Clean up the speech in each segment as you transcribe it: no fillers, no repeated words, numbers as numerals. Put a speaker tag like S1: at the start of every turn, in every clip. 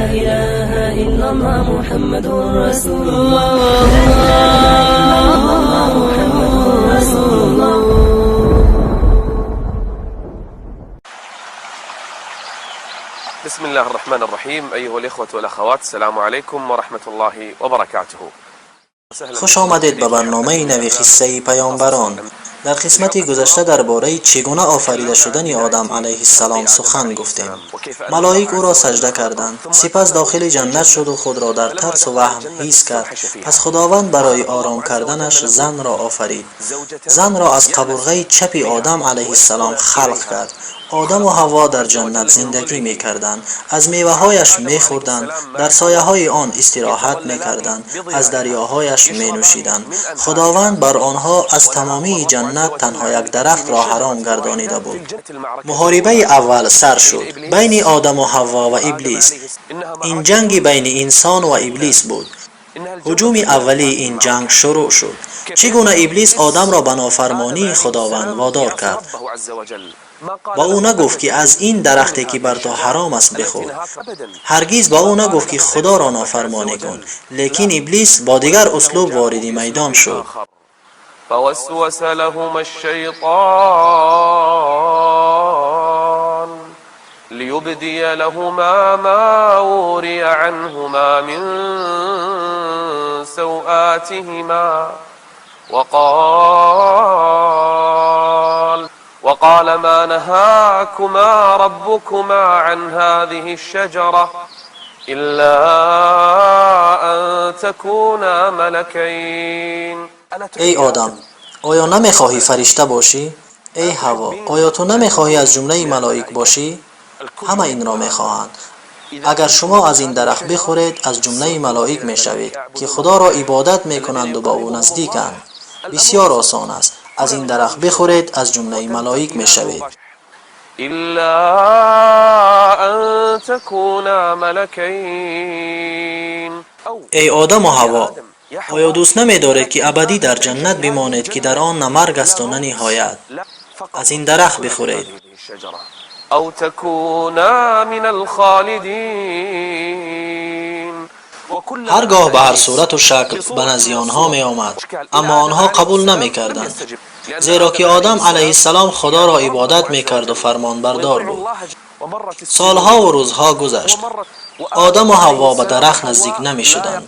S1: إله إلا الله محمد رسول الله. لا إله إلا الله محمد رسول الله.
S2: بسم الله الرحمن الرحيم. أيها الإخوة والأخوات، السلام عليكم ورحمة الله وبركاته.
S3: Хуш омадед ба барномаи нави «Қиссаи паёмбарон». Дар қисмати гузашта дар бораи чӣ гуна офарида шудани Одам алайҳиссалом сухан гуфтем. Малоик ӯро саҷда карданд. Сипас дохили ҷаннат шуду худро дар тарсу ваҳм ҳис кард. Пас Худованд барои ором карданаш занро офарид. Занро аз қабурғаи чапи Одам алайҳиссалом халқ кард. Одаму Ҳавво дар ҷаннат зиндагӣ мекарданд, аз меваҳояш мехӯрданд, дар сояҳои он истироҳат мекарданд, аз дарёҳояш менӯшиданд. Худованд бар онҳо аз тамомии ҷаннат танҳо як дарахтро ҳаром гардонида буд. Муҳорибаи аввал сар шуд байни Одаму Ҳавво ва Иблис. Ин ҷанги байни инсон ва Иблис буд. Ҳуҷуми аввалии ин ҷанг шурӯъ шуд. Чӣ гуна Иблис Одамро ба нофармонии Худованд водор кард? Ба ӯ нагуфт, ки аз ин дарахте, ки бар ту ҳаром аст, бихӯр. Ҳаргиз ба ӯ нагуфт, ки Худоро нофармонӣ кун. Лекин Иблис бо дигар услуб вориди майдон шуд.
S2: فوسوس لهما الشيطان ليبدي لهما ما وري عنهما من سوآتهما وقال ما نهاكما ربكما عن هذه الشجرة إلا أن تكونا ملكين.
S3: Эй Одам, оё намехоҳӣ фаришта бошӣ? Эй Ҳавво, оё ту намехоҳӣ аз ҷумлаи малоик бошӣ? Ҳама инро мехоҳанд. Агар шумо аз ин дарахт бихӯред, аз ҷумлаи малоик мешавед, ки Худоро ибодат мекунанду ба ӯ наздиканд. Бисьёр осон аст. Аз ин дарахт бихӯред, аз ҷумлаи малоик мешавед.
S2: إلا أن تكونا ملكين.
S3: Эй Одаму Ҳавво, оё дӯст намедоред, ки абадӣ дар ҷаннат бимонед, ки дар он на марг асту на ниҳоят? Аз ин дарахт бихӯред.
S2: أو تكونا من الخالدين.
S3: Ҳар гоҳ ба ҳар сурату шакл ба назди онҳо меомад, аммо онҳо қабул намекарданд, зеро ки Одам алайҳиссалом Худоро ибодат мекарду фармонбардор буд. Солҳову рӯзҳо гузашт. Одаму Ҳавво ба дарахт наздик намешуданд.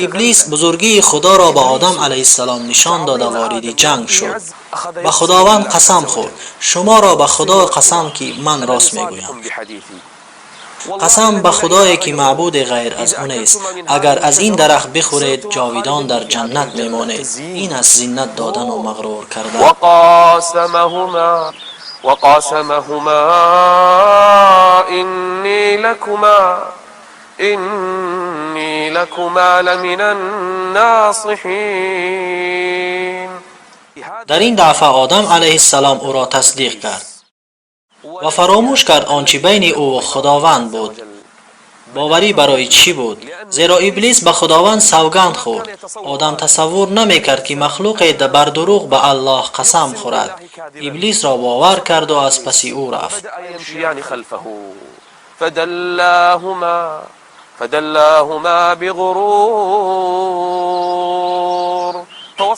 S3: Иблис бузургии Худоро ба Одам алайҳиссалом нишон дода, вориди ҷанг шуд. Ба Худованд қасам хӯрд: «Шуморо ба Худо қасам, ки ман рост мегӯям. Қасам ба Худое, ки маъбуде ғайр аз ӯ нест, агар аз ин дарахт бихӯред, ҷовидон дар ҷаннат мемонед». Ин аст зиннат додану мағрур кардан.
S2: وقاسمهما إني لكما لمن الناصحين.
S3: Дар ин дафъа Одам алайҳиссалом ӯро тасдиқ кард ва фаромӯш кард он чӣ байни ӯ ва Худованд буд. Боварӣ барои чӣ буд? Зеро Иблис ба Худованд савганд хӯрд. Одам тасаввур намекард, ки махлуқе бар дурӯғ ба Аллоҳ қасам хӯрад. Иблисро бовар карду аз паси ӯ рафт.
S2: يمشيان خلفه فدلاهما بغرور.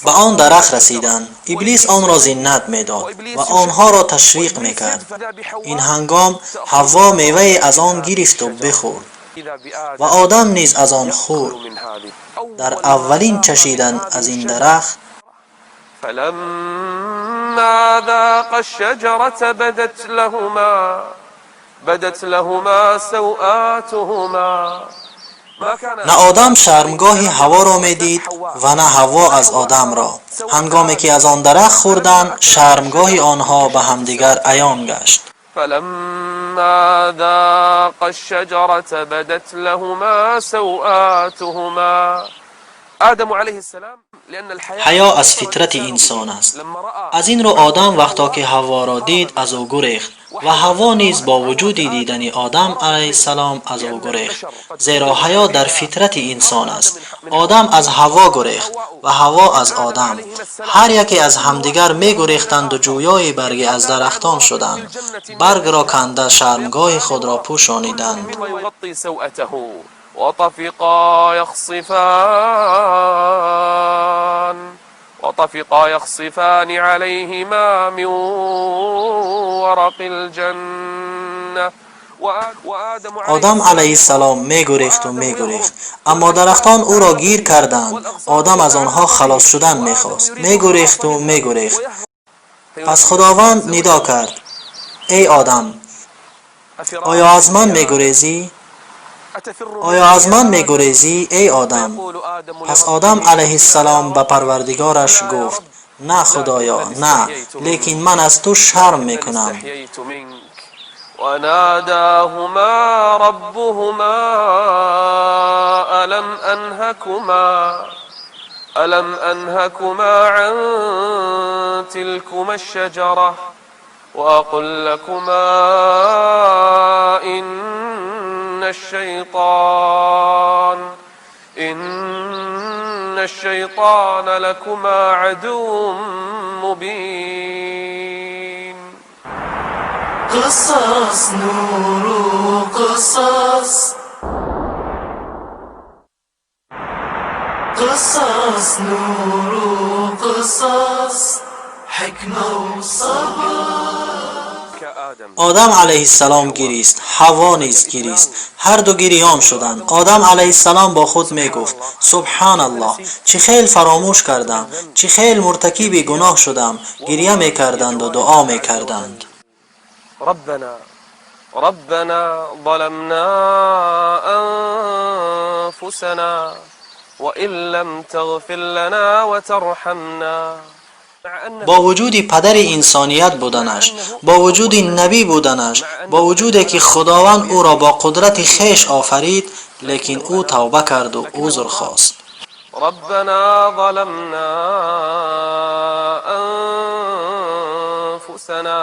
S3: Ба он дарахт расиданд. Иблис онро зиннат медод ва онҳоро ташвиқ мекард. Ин ҳангом Ҳавво мевае аз он гирифту бихӯрд ва Одам низ аз он хӯрд. Дар аввалин чашидан аз ин дарахт
S2: فلما ذاقا الشجرة بدت لهما سوآتهما ما كان
S3: На Одам шармгоҳи Ҳавворо медид ва на Ҳавво аз Одамро. Ҳангоме ки аз он дарахт хӯрданд, шармгоҳи онҳо ба ҳамдигар аён гашт.
S2: فلما ذاقا الشجرة بدت لهما سوآتهما. آدم عليه السلام
S3: Ҳаё аз фитрати инсон аст. Аз ин рӯ Одам вақто ки Ҳавворо дид, аз ӯ гурехт ва Ҳавво низ бо вуҷуди дидани Одам алайҳиссалом аз ӯ гурехт, зеро ҳаё дар фитрати инсон аст. Одам аз Ҳавво гурехт ва Ҳавво аз Одам. Ҳар яке аз ҳамдигар мегурехтанду ҷӯёи барги аз дарахтон шуданд. Баргро канда шармгоҳи худро пӯшониданд.
S2: وطفقا يخصفان عليهما من ورق الجنة.
S3: Одам алайҳиссалом мегурехту мегурехт, аммо дарахтон ӯро гир карданд. Одам аз онҳо халос шудан мехост, мегурехту мегурехт. Пас Худованд нидо кард: эй Одам, оё аз ман мегурезӣ? Оё аз ман мегурезӣ, эй Одам? Пас Одам алайҳиссалом ба Парвардигораш гуфт: на, Худоё, на, лекин ман аз ту шарм мекунам.
S2: وناداهما ربهما ألم أنهكما عن تلكما الشجرة وأقل لكما إن الشيطان لكما عدو مبين.
S1: قصص نور قصص، قصص نور قصص، حكمة وصبر.
S3: Одам алайҳиссалом гирист, Ҳавво низ гирист, ҳарду гирён шуданд. Одам алайҳиссалом бо худ мегуфт: субҳаналлоҳ, чӣ хел фаромӯш кардам, чӣ хел муртакиби гуноҳ шудам. Гирья мекарданду дуо мекарданд.
S2: ربنا ظلمنا أنفسنا وإن لم تغفر لنا وترحمنا.
S3: Бо вуҷуди падари инсоният буданаш, бо вуҷуди набӣ буданаш, бо вуҷуде ки Худованд ӯро бо қудрати хеш офарид, лекин ӯ тавба карду узр хост.
S2: ربنا ظلمنا أنفسنا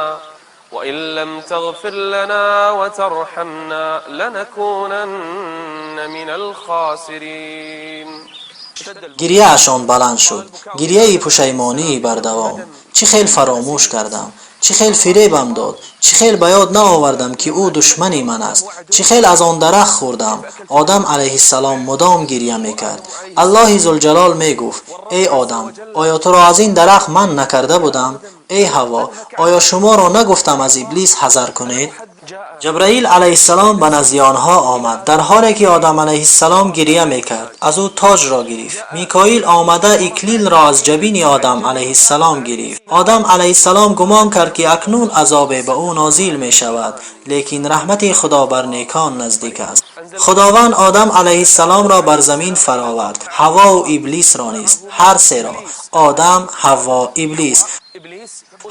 S2: وإن لم تغفر لنا وترحمنا لنكونن من الخاسرين.
S3: Гирьяашон баланд шуд, гирьяи пушаймонии бардавом. Чӣ хел фаромӯш кардам, чӣ хел фиребам дод, чӣ хел ба ёд наовардам, ки ӯ душмани ман аст, чӣ хел аз он дарахт хӯрдам. Одам алайҳиссалом мудом гирья мекард. Аллоҳи зулҷалол мегуфт: эй Одам, оё туро аз ин дарахт манъ накарда будам? Эй Ҳавво, оё шуморо нагуфтам аз Иблис ҳазар кунед? Ҷабраил алайҳиссалом ба назди онҳо омад, дар ҳоле ки Одам алайҳиссалом гирья мекард. Аз ӯ тоҷро гирифт. Микоил омада иклилро аз ҷабини Одам алайҳиссалом гирифт. Одам алайҳиссалом гумон кард, ки акнун азобе ба ӯ нозил мешавад, лекин раҳмати Худо бар некон наздик аст. Худованд Одам алайҳиссаломро бар замин фаровард, Ҳаввоу Иблисро низ, ҳар серо: Одам, Ҳавво, Иблис.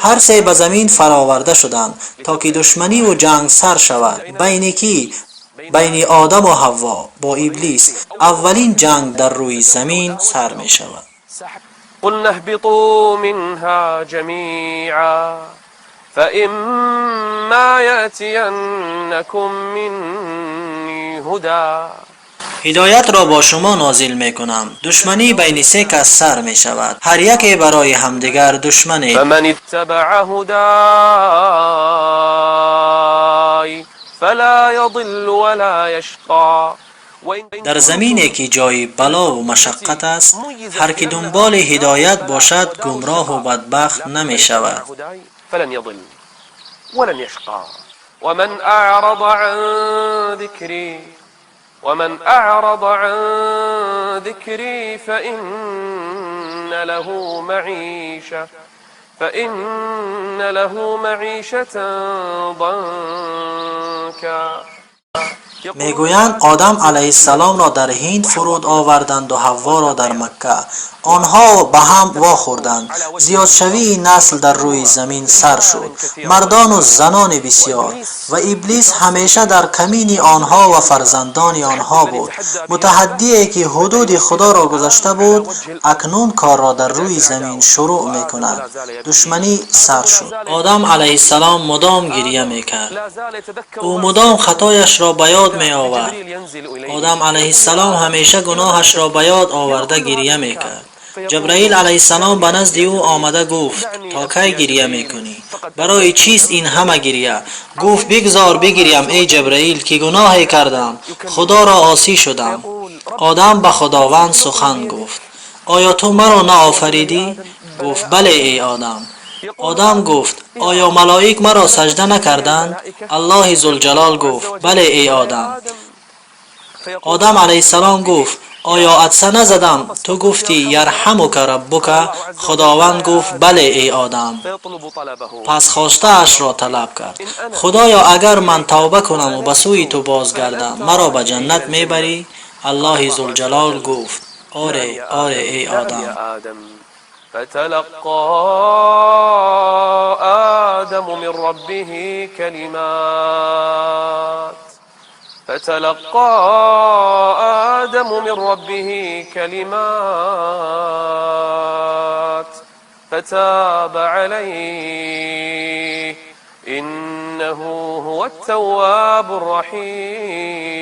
S3: Ҳар се ба замин фароварда шуданд, то ки душманиву ҷанг сар шавад. Байни кӣ? Байни Одаму Ҳавво бо Иблис. Аввалин ҷанг дар рӯи замин сар мешавад.
S2: قلنا اهبطوا منها جميعا فإما يأتينكم مني هدى.
S3: Ҳидоятро бо шумо нозил мекунам. Душманӣ байни се кас сар мешавад, ҳар яке барои ҳамдигар душмане.
S2: فمن اتبع هداي فلا يضل ولا يشقى.
S3: Дар замине ки ҷои балову машаққат аст, ҳар ки дунболи ҳидоят бошад, гумроҳу бадбахт намешавад.
S2: فلن يضل ولن يشقى. ومن أعرض عن ذكري ومن أعرض عن ذكري فإن له معيشة ضنكا.
S3: Мегӯянд, Одам алайҳиссаломро дар Ҳинд фуруд оварданд ва Ҳавворо дар Макка. Онҳо ба ҳам вохӯрданд. Зиёдшавии насл дар рӯи замин сар шуд. Мардону занони бисёр. Ва Иблис ҳамеша дар камини онҳо ва фарзандони онҳо буд. Мутаҳаддие ки ҳудуди Худоро гузашта буд, акнун корро дар рӯи замин шурӯъ мекунад. Душманӣ сар шуд. Одам алайҳиссалом мудом гиря мекард. Ӯ мудом хатояшро ба ёд меовард. Одам алайҳиссалом ҳамеша гуноҳашро ба ёд оварда гиря мекард. Ҷабраил алайҳиссалом ба назди ӯ омада гуфт: то кай гиря мекунӣ? Барои чист ин ҳама гиря? Гуфт: бигзор бигирям, эй Ҷабраил, ки гуноҳе кардам, Худоро осӣ шудам. Одам ба Худованд сухан гуфт: оё ту маро наофаридӣ? Гуфт: бале, эй Одам. Одам гуфт: оё малоик маро сажда накарданд? Аллоҳи Зулҷалол гуфт: бале, эй Одам. Одам алайҳиссалом гуфт: оё атса назадам? Ту гуфтӣ: ярҳамука раббука. Худованд гуфт: бале, эй Одам. Пас хостаашро талаб кард: Худоё, агар ман тавба кунаму ба сӯи ту бозгардам, маро ба ҷаннат мебарӣ? Аллоҳи Зулҷалол гуфт: оре, оре, эй Одам.
S2: فتلقى آدم من ربه كلمات فتلقى آدم من ربه كلمات فتاب عليه إنه هو التواب الرحيم.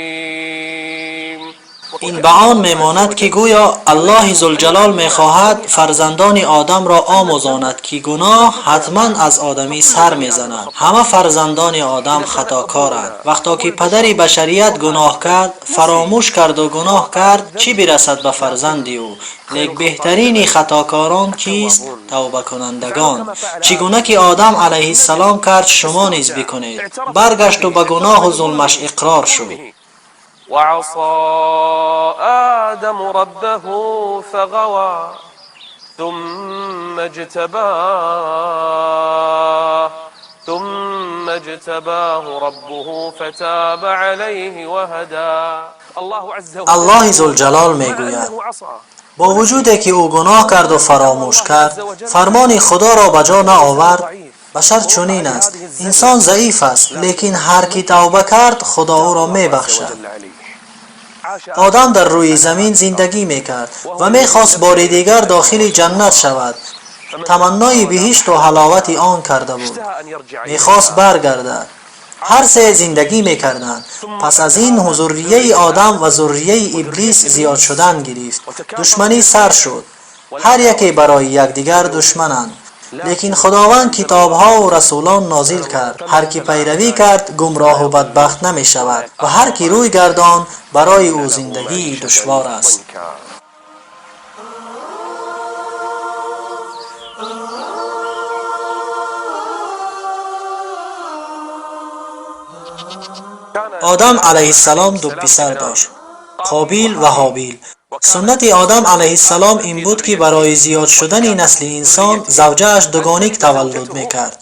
S3: Ин ба он мемонад, ки гӯё Аллоҳи Зулҷалол мехоҳад фарзандони Одамро омӯзонад, ки гуноҳ ҳатман аз одамӣ сар мезанад. Ҳама фарзандони Одам хатокоранд. Вақто ки падари башарият гуноҳ кард, фаромӯш карду гуноҳ кард, чӣ бирасад ба фарзанди ӯ? Лек беҳтарини хатокорон кист? Тавбакунандагон. Чӣ гуна ки Одам алайҳиссалом кард, шумо низ бикунед. Баргашту ба гуноҳу зулмаш иқрор шуд.
S2: وعصى آدم ربه فغوى ثم اجتباه ربه فتاب عليه وهدى. الله عز وجل
S3: Аллоҳи Зулҷалол мегӯяд: бо вуҷуде ки ӯ гуноҳ карду фаромӯш кард, фармони Худоро ба ҷо наовард. Башар чунин аст, инсон заиф аст, лекин ҳар кӣ тавба кард, Худо ӯро мебахшад. Одам дар рӯи замин зиндагӣ мекард ва мехост бори дигар дохили ҷаннат шавад. Таманнои биҳишту ҳаловати он карда буд, мехост баргардад. Ҳар се зиндагӣ мекарданд. Пас аз ин зуррияи Одам ва зуррияи Иблис зиёд шудан гирифт. Душманӣ сар шуд, ҳар яке барои якдигар душмананд. Лекин Худованд китобҳову расулон нозил кард. Ҳар ки пайравӣ кард, гумроҳу бадбахт намешавад ва ҳар ки рӯй гардонд, барои ӯ зиндагии душвор аст. Одам алайҳиссалом ду писар дошт: Қобил ва Ҳобил. Суннати Одам алайҳиссалом ин буд, ки барои зиёд шудани насли инсон завҷааш дугоник таваллуд мекард: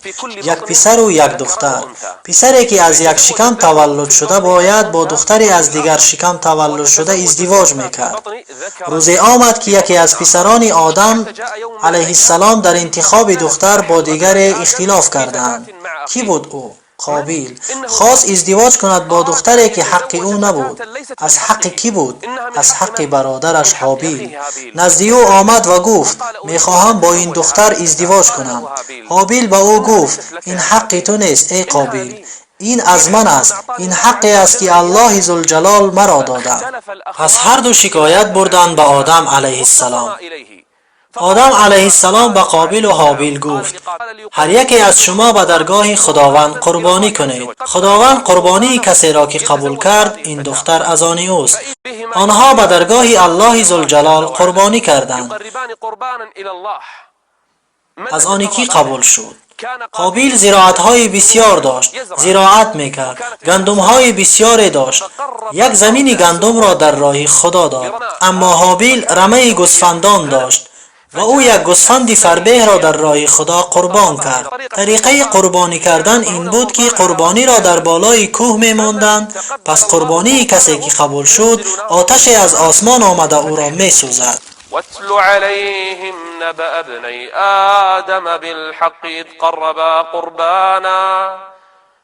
S3: як писару як духтар. Писаре ки аз як шикам таваллуд шуда бояд бо духтаре аз дигар шикам таваллуд шуда издивоҷ мекард. Рӯзе омад, ки яке аз писарони Одам алайҳиссалом дар интихоби духтар бо дигаре ихтилоф карданд. Кӣ буд ӯ? Қобил хост издивоҷ кунад бо духтаре ки ҳаққи ӯ набуд. Аз ҳаққи кӣ буд? Аз ҳаққи бародараш Ҳобил. Назди ӯ омад ва гуфт: мехоҳам бо ин духтар издивоҷ кунам. Ҳобил ба ӯ гуфт: ин ҳаққи ту нест, эй Қобил, ин аз ман аст, ин ҳаққе аст, ки Аллоҳи Зулҷалол маро дода. Пас ҳарду шикоят бурданд ба Одам алайҳиссалом. Одам алайҳиссалом ба Қобилу Ҳобил гуфт: ҳар яке аз шумо ба даргоҳи Худованд қурбонӣ кунед. Худованд қурбонии касеро ки қабул кард, ин духтар аз они ӯст. Онҳо ба даргоҳи Аллоҳи Зулҷалол қурбонӣ карданд. Аз они кӣ қабул шуд? Қобил зироатҳои бисьёр дошт, зироат мекард, гандумҳои бисьёре дошт. Як замини гандумро дар роҳи Худо дод. Аммо Ҳобил рамаи гӯсфандон дошт. Ва ӯ як гӯсфанди фарбеҳро дар роҳи Худо қурбон кард. Тариқаи қурбонӣ кардан ин буд, ки қурбониро дар болои кӯҳ мемонданд. Пас қурбонии касе ки қабул шуд, оташе аз осмон омада ӯро месӯзад.
S2: واتل عليهم نبأ ابني آدم بالحق إذ قربا قربانا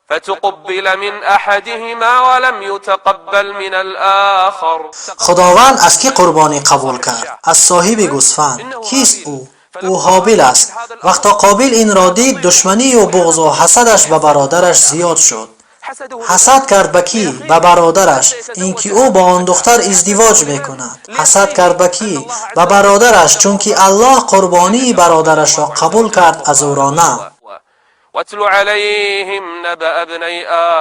S2: فتقبل من أحدهما ولم يتقبل من الآخر.
S3: Худованд аз кӣ қурбонӣ қабул кард? Аз соҳиби гӯсфанд. Кист ӯ? Ӯ Ҳобил аст. Вақто Қобил инро дид, душманию буғзу ҳасадаш ба бародараш зиёд шуд. Ҳасад кард ба кӣ? Ба бародараш, ин ки ӯ бо он духтар издивоҷ мекунад. Ҳасад кард ба кӣ? Ба бародараш, чунки Аллоҳ қурбонии бародарашро қабул кард, аз ӯро на.
S2: واتل عليهم نبأ ابني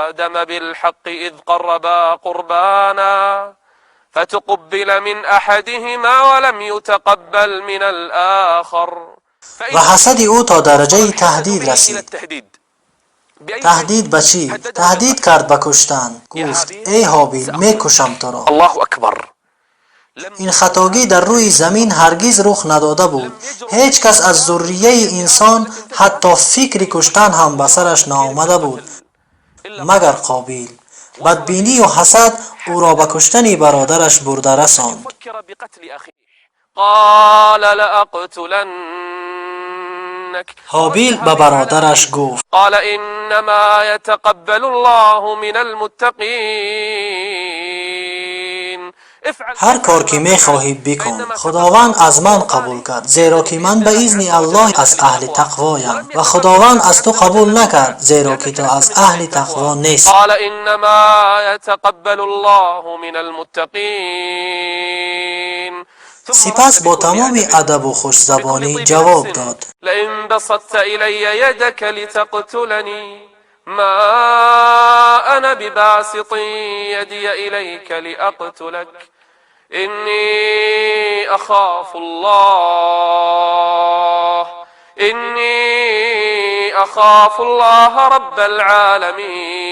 S2: آدم بالحق إذ قربا قربانا فتقبل من أحدهما ولم يتقبل من الآخر.
S3: Ва ҳасади ӯ то дараҷаи таҳдид расид. Таҳдид ба чӣ? Таҳдид кард ба куштан. Гуфт: «Эй Ҳобил, мекушам туро».
S2: الله أكبر.
S3: Ин хатогӣ дар рӯи замин ҳаргиз рух надода буд. Ҳеҷ кас аз зуррияи инсон ҳатто фикри куштан ҳам ба сараш наомада буд, магар Қобил. Бадбинию ҳасад ӯро ба куштани бародараш бурда расонд.
S2: فكر بقتل أخيه، قال لأقتلنك.
S3: Ҳобил ба бародараш гуфт:
S2: قال إنما يتقبل الله من المتقين، افعل.
S3: «Ҳар кор ки мехоҳӣ бикун, Худованд аз ман қабул кард, зеро ки ман ба изни Аллоҳ аз аҳли тақвоям ва Худованд аз ту қабул накард, зеро ки ту аз аҳли тақво нестӣ».
S2: قال إنما يتقبل الله من المتقين.
S3: Сипас бо тамоми адабу хушзабонӣ ҷавоб дод:
S2: لئن بسطت إلي يدك لتقتلني ما أنا بباسط يدي إليك لأقتلك، إني أخاف الله، إني أخاف الله رب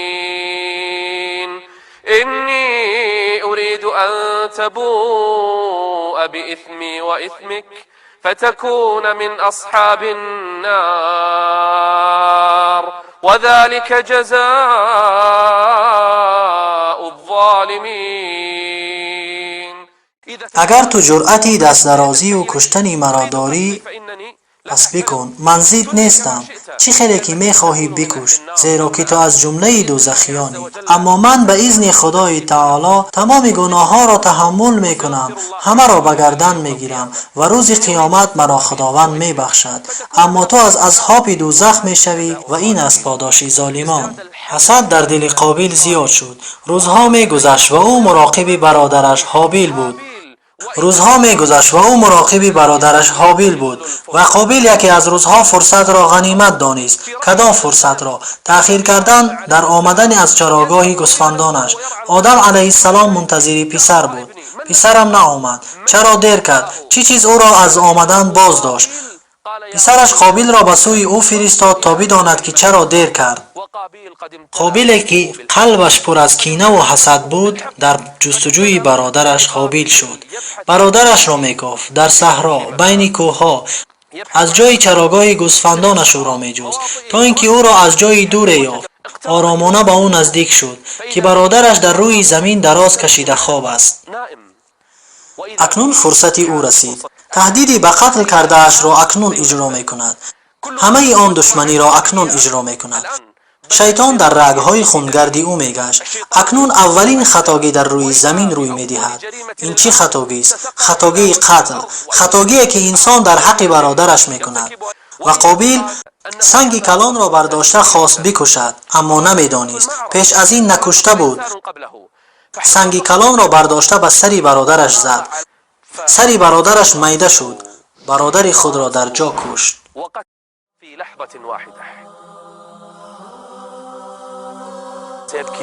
S2: العالمين، إني أريد أن تبوء بإثمي وإثمك فتكون من أصحاب النار، وذلك جزاء الظالمين.
S3: «Агар ту ҷуръати дастдарозию куштани маро дорӣ,
S2: فإنني
S3: пас бикун. Ман зид нестам. Чӣ хеле ки мехоҳӣ бикуш, зеро ки ту аз ҷумлаи дӯзахиёнӣ. Аммо ман ба изни Худои Таоло тамоми гуноҳҳоро таҳаммул мекунам, ҳамаро ба гардан мегирам ва рӯзи қиёмат маро Худованд мебахшад. Аммо ту аз асҳоби дӯзах мешавӣ ва ин аст подоши золимон». Ҳасад дар дили Қобил зиёд шуд. Рӯзҳо мегузашт ва ӯ муроқиби бародараш Ҳобил буд. Рӯзҳо мегузашт ва ӯ муроқиби бародараш Ҳобил буд ва Қобил яке аз рӯзҳо фурсатро ғанимат донист. Кадом фурсатро? Таъхир кардан дар омадани аз чарогоҳи гӯсфандонаш. Одам алайҳиссалом мунтазири писар буд. Писарам наомад. Чаро дер кард? Чӣ чиз ӯро аз омадан боз дошт? Писараш Қобилро ба сӯи ӯ фиристод, то бидонад, ки чаро дер кард. Қобиле ки қалбаш пур аз кинаву ҳасад буд, дар ҷустуҷӯи бародараш Ҳобил шуд. Бародарашро мекофт дар саҳро, байни кӯҳҳо. Аз ҷои чарогоҳи гӯсфандонаш ӯро меҷуст, то ин ки ӯро аз ҷои дуре ёфт. Оромона ба ӯ наздик шуд, ки бародараш дар рӯи замин дароз кашида хоб аст. Акнун фурсати ӯ расид. Таҳдиди ба қатл кардаашро акнун иҷро мекунад. Ҳамаи он душманиро акнун иҷро мекунад. Шайтон дар рагҳои хунгарди ӯ мегашт. Акнун аввалин хатогӣ дар рӯи замин рӯй медиҳад. Ин чӣ хатогист? Хатогии қатл, хатогие ки инсон дар ҳаққи бародараш мекунад. Ва Қобил санги калонро бардошта хост бикушад, аммо намедонист, пеш аз ин накушта буд. Санги калонро бардошта ба сари бародараш зад. Сари бародараш майда шуд. Бародари худро дар ҷо кушт.
S2: في لحظة واحدة.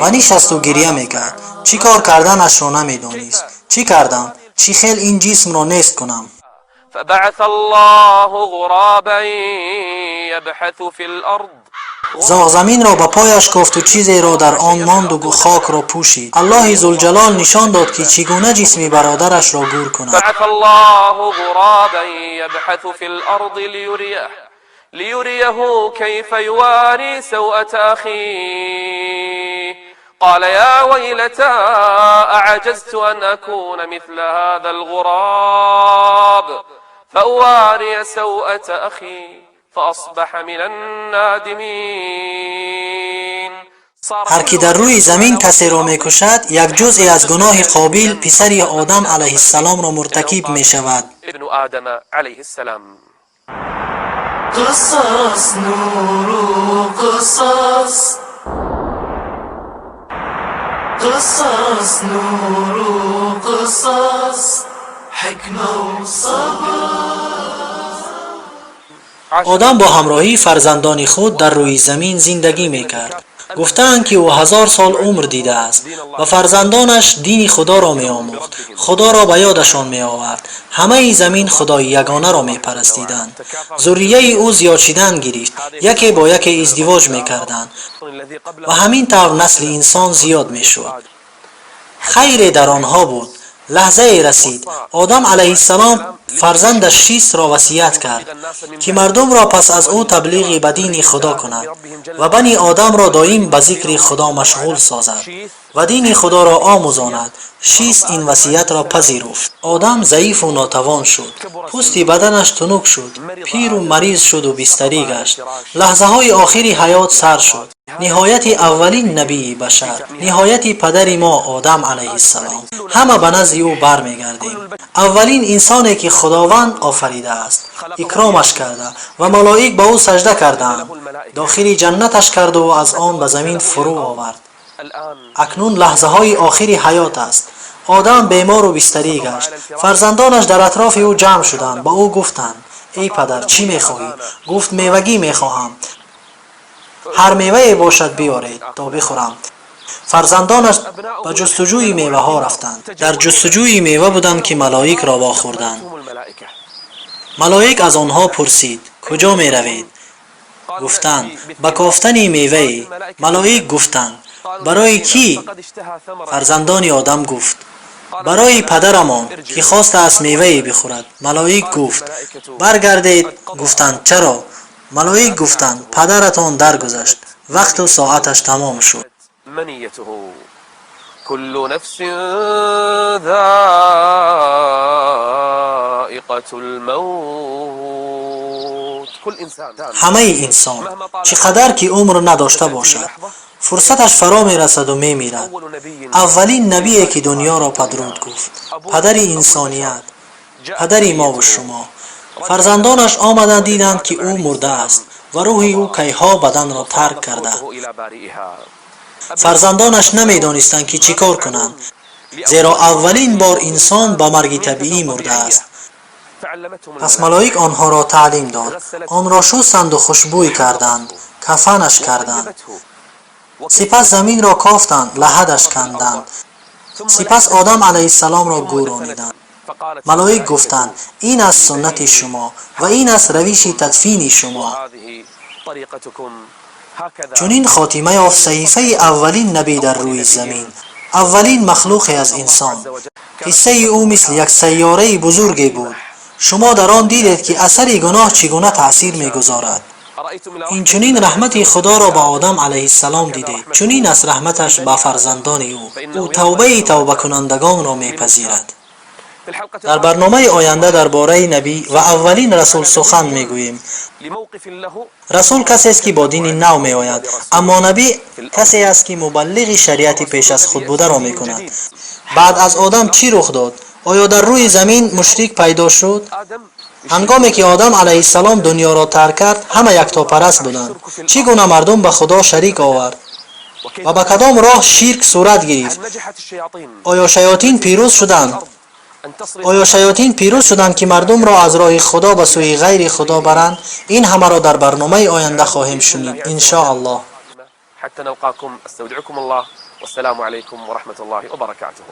S3: Ва нишасту гирья мекард. Чӣ кор карданашро намедонист. Чӣ кардам? Чӣ хел ин ҷисмро нест кунам?
S2: فبعث الله غرابا يبحث في الأرض.
S3: Зоғ заминро ба пояш кофту чизеро дар он монду хокро пӯшид. Аллоҳи Зулҷалол нишон дод, ки чӣ гуна ҷисми бародарашро гӯр кунад.
S2: بعث الله غرابا يبحث في الأرض ليريه كيف يواري سوءة أخيه. قال يا ويلتى أعجزت أن أكون مثل هذا الغراب فأواري سوءة أخي فأصبح من النادمين.
S3: Ҳар ки дар рӯи замин касеро мекушад, як ҷузъе аз гуноҳи Қобил, писари Одам алайҳиссаломро муртакиб мешавад.
S2: ابن آدم عليه السلام.
S1: قصص نور قصص، قصص نور قصص، حكمة وصبر.
S3: Одам бо ҳамроҳии фарзандони худ дар рӯи замин зиндагӣ мекард. Гуфтаанд, ки ӯ 1000 сол умр дидааст. Ба фарзандонаш дини Худоро меомӯхт, Худоро ба ёдашон меовард. Ҳамаи замин Худои ягонаро мепарастиданд. Зуррияи ӯ зиёд шидан гирифт, яке бо яке издивоҷ мекарданд ва ҳамин тавр насли инсон зиёд мешуд. Хайре дар онҳо буд. Лаҳзае расид, Одам алайҳиссалом фарзандаш Шисро васият кард, ки мардумро пас аз ӯ таблиғи ба дини Худо кунад ва бани Одамро доим ба зикри Худо машғул созад ва дини Худоро омӯзонад. Шис ин васиятро пазируфт. Одам заифу нотавон шуд, пӯсти баданаш тунук шуд, пиру мариз шуду бистарӣ гашт. Лаҳзаҳои охири ҳаёт сар шуд. Ниҳояти аввалин набии башар, ниҳояти падари мо Одам алайҳиссалом. Ҳама ба назди ӯ бармегардем. Аввалин инсоне, ки Худованд офаридааст, икромаш карда ва малоик ба ӯ сажда карданд, дохили ҷаннаташ карду аз он ба замин фурӯ овард. Акнун лаҳзаҳои охири ҳаёт аст. Одам бемору бистарӣ гашт. Фарзандонаш дар атрофи ӯ ҷамъ шуданд, ба ӯ гуфтанд: «Эй падар, чӣ мехоҳӣ?» Гуфт: «Мевагӣ мехоҳам, ҳар мевае бошад, биёред то бихӯрам». Фарзандонаш ба ҷустуҷӯи меваҳо рафтанд. Дар ҷустуҷӯи мева буданд, ки малоикро вохӯрданд. Малоик аз онҳо пурсид: «Куҷо меравед?» Гуфтанд: «Ба кофтани мевае». Малоик гуфтанд: «Барои кӣ?» Фарзандони Одам гуфт: «Барои падарамон, ки хостааст мевае бихӯрад». Малоик гуфт: «Баргардед». Гуфтанд: «Чаро?» Малоик гуфтанд: «Падаратон даргузашт, вақту соаташ тамом шуд».
S2: منيته. كل نفس ذائقة الموت. كل إنسان
S3: Ҳамаи инсон, чӣ қадар ки умр надошта бошад, фурсаташ фаро мерасаду мемирад.
S2: أول نبي
S3: Аввалин набие, ки дунёро падруд гуфт, падари инсоният, падари мову шумо. Фарзандонаш омаданд, диданд, ки ӯ мурдааст ва рӯҳи ӯ кайҳо баданро тарк карда.
S2: إلى بارئها.
S3: Фарзандонаш намедонистанд, ки чӣ кор кунанд, зеро аввалин бор инсон ба марги табиӣ мурдааст.
S2: فعلمتهم
S3: Пас малоик онҳоро таълим дод. Онро шустанду хушбӯй карданд, кафанаш карданд, сипас заминро кофтанд, лаҳадаш канданд, сипас Одам алайҳиссаломро гӯрониданд. Малоик гуфтанд: «Ин аст суннати шумо ва ин аст равиши тадфини шумо».
S2: هذه طريقتكم هكذا.
S3: Чунин хотима ёфт саҳифаи аввалин набӣ дар рӯи замин, аввалин махлуқе аз инсон. Қиссаи ӯ мисли як сайёраи бузурге буд. Шумо дар он дидед, ки асари гуноҳ чӣ гуна таъсир мегузорад.
S2: أرأيتم إلى
S3: Инчунин раҳмати Худоро ба Одам алайҳиссалом дидед. Чунин аст раҳматаш ба фарзандони ӯ. Ӯ тавбаи тавбакунандагонро мепазирад.
S2: في الحلقة
S3: Дар барномаи оянда дар бораи набӣ ва аввалин расул сухан мегӯем.
S2: لموقف له
S3: Расул касест, ки бо дини нав меояд, аммо набӣ касе аст, ки мубаллиғи шариати пеш аз худ бударо мекунад. Баъд аз Одам чӣ рух дод? Оё дар рӯи замин мушрик пайдо шуд?
S2: آدم
S3: Ҳангоме ки Одам алайҳиссалом дунёро тарк кард, ҳама яктопараст буданд. Чӣ гуна мардум ба Худо шарик овард ва ба кадом роҳ ширк сурат гирифт?
S2: هل نجحت الشياطين
S3: Оё шаётин пирӯз шуданд?
S2: أن تصرف
S3: Оё шаётин пирӯз шуданд, ки мардумро аз роҳи Худо ба сӯи ғайри Худо баранд? Ин ҳамаро дар барномаи оянда хоҳем шунид, иншоаллоҳ.
S2: حتى نلقاكم، استودعكم الله والسلام عليكم ورحمة الله وبركاته.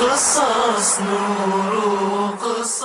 S1: قصص نور قصص.